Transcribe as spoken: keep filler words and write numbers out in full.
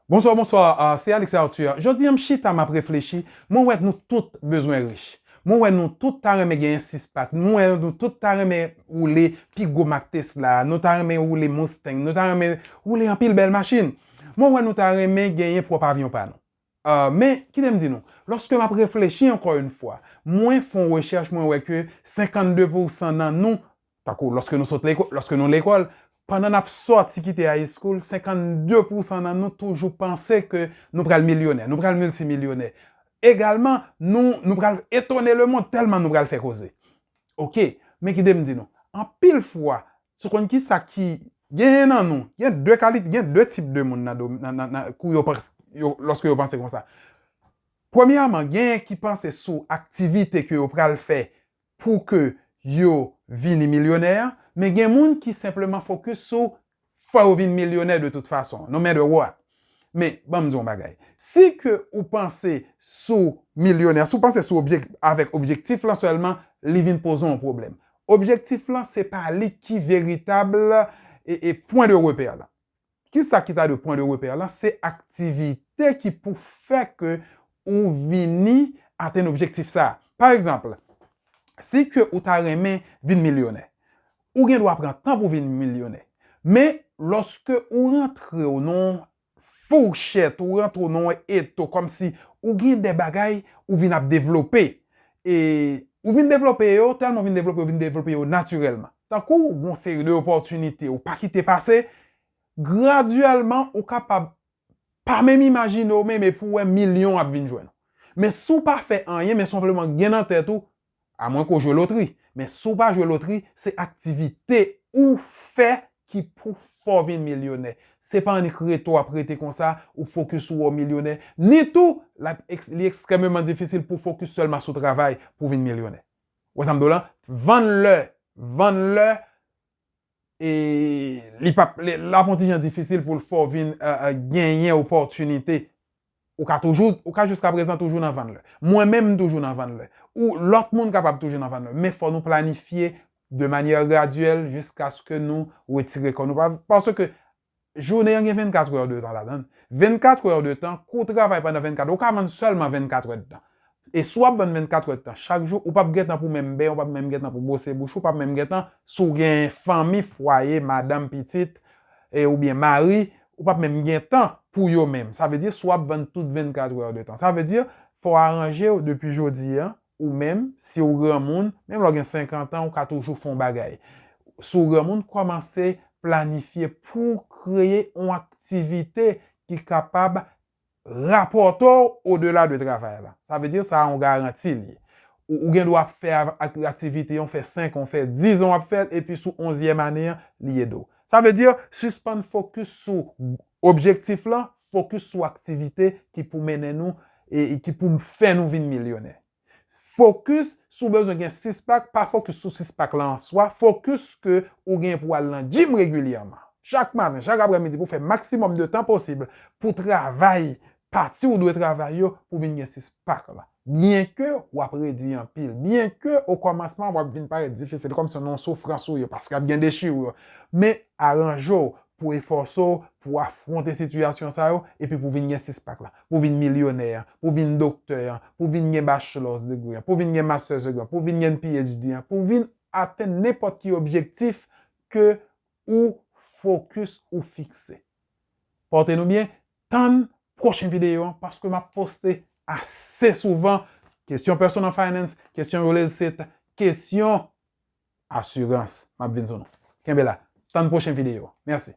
Bonswa, bonswa, ah, se Alex Arthur. Jodi a m chita m ap reflechi, mwen wè nou tout bezwen rich. Mwen wè nou tout ta renmen genyen sis pak. Mwen wè nou tout ta renmen woule pi gwo mak Tesla. Nou ta renmen woule Mustang. Nou ta renmen woule anpil bèl machin. Mwen wè nou ta renmen genyen pwòp avyon pa nou. Ah, men, kite m di nou, lòske m ap reflechi ankò yon fwa, mwen fè yon rechèch, mwen wè ke senkannde pousan nan nou, tankou lòske nou sot lekò-, lòske nou lekòl, pandan n ap sòti kite high school, senkannde pousan nan nou toujou panse ke nou pral milyonè, nou pral miltimilyonè. Egalman, nou, nou pral etone lemonn tèlman nou pral fè koze. Oke, men kite m di nou, anpil fwa, si w konn kisa ki genyen nan nou, gen de kalite, gen de tip de moun nan, do- nan, nan, nan kou yo panse, yo, lòske yo panse konsa. Premyèman, genyen ki panse sou aktivite ke yo pral fè pou ke yo vini milyonè, men gen moun ki senpleman fokis sou fò yo vin milyonè de tout fason, no matter what. Men, ban m di yon bagay. Si ke ou panse sou milyonè, si w panse sou objek-, avèk objektif lan sèlman, li vin poze yon pwoblèm. Objektif lan, se pa li ki veritab e, e pwen de repè lan. Kisa ki ta de pwen de repè lan? Se aktivite ki pou fè ke ou vini atenn objektif sa a. Pa egzanp, si ke ou ta renmen vin milyonè, ou gen dwa pran tan pou vin milyonè. Men, lòske ou rantre w nan fouchèt, ou rantre w nan eto, kòmsi ou gen de bagay ou vin ap devlope. E ou vin devlope yo, tèlman ou vin devlope, ou vin devlope yo natirèlman. Tankou ou gen yon seri de opòtinite ou pa kite pase, gradyèlman ou kapab pa menm imajine w menm epi w wè milyon ap vin jwenn ou. Men si w pa fè anyen, men senpleman gen nan tèt ou, amwen ke w jwe lotri. Men si w pa jwe lotri, se aktivite ou fè ki pou fè w vin milyonè. Se pa annik rete w ap rete konsa, ou fokis ou wè w milyonè. Ni tou, l ap eks-, li ekstrèmeman difisil pou w fokis sèlman sou travay pou w vin milyonè. Ou wè sa m di w la? Vann lè, vann lè, e li p ap, li, l ap yon ti jan difisil pou l fè w vin, eh, eh, genyen opòtinite. Ou ka toujou, ou ka jiska prezan toujou nan vann lè. Mwen menm, m toujou nan vann lè. Ou lòt moun kapab toujou nan vann lè. Men fò nou planifye de manyè gradyèl jiskaske nou retire kò nou. Pa-, paske jounen an gen vennkat è de tan ladan l. Vennkat è de tan, kou w travay pandan vennkat, ou ka vann sèlman vennkat è de tan. E si w ap vann vennkat è de tan chak jou, ou p ap gen tan pou menm benyen, ou p ap menm gen tan pou bwose bouch ou, ou p ap menm gen tan, si w gen fanmi, fwaye, madanm, pitit, e, oubyen mari, ou p ap menm gen tan pou yo menm. Sa vle di, si w ap vann tout vennkat è de tan. Sa vle di, fò w aranje w depi jodi a, ou menm, si w granmoun, menm lè w gen senkant an, ou ka toujou fè yon bagay. Si w granmoun, kòmanse planifye pou w kreye yon aktivite ki kapab rapòte w odela de travay la. Sa vle di, sa a yon garanti li ye. Ou, ou gen dwa ap fè av-, ak-, aktivite an, w fè senk an, w fè diz an w ap fè l, epi sou onzyèm ane an, li ede w. Sa vle di, sispann fokis sou objektif lan, fokis sou aktivite ki pou mennen nou e, e ki pou fè nou vin milyonè. Fokis, si w bezwen gen sis pak, pa fokis sou sis pak lan an swa, fokis ke ou gen pou al nan gym regilyèman. Chak maten, chak aprèmidi, pou fè maksimòm de tan posib pou travay pati ou dwe travay yo pou vin gen sis pak la. Byenke w ap redi anpil, byenke o kòmansman w ap vin parèt difisil, kòmsi se yon soufrans ou ye, paske ap gen dechire yo, men aranje w pou efòse w pou afwonte sitiyasyon sa yo, epi pou vin gen sis pak la, pou vin milyonè an, pou vin doktè an, pou vin gen bachelor's degree an, pou vin gen master's degree an, pou vin gen P H D an, pou vin atenn nenpòt ki objektif ke ou fokis ou fikse. Pòte nou byen, tann pwochen videyo an, paske m ap poste ase souvan kesyon personal finance, kesyon real estate, kesyon asirans. M ap vin sou nou. Kenbe la. Tann pwochen videyo. Mèsi.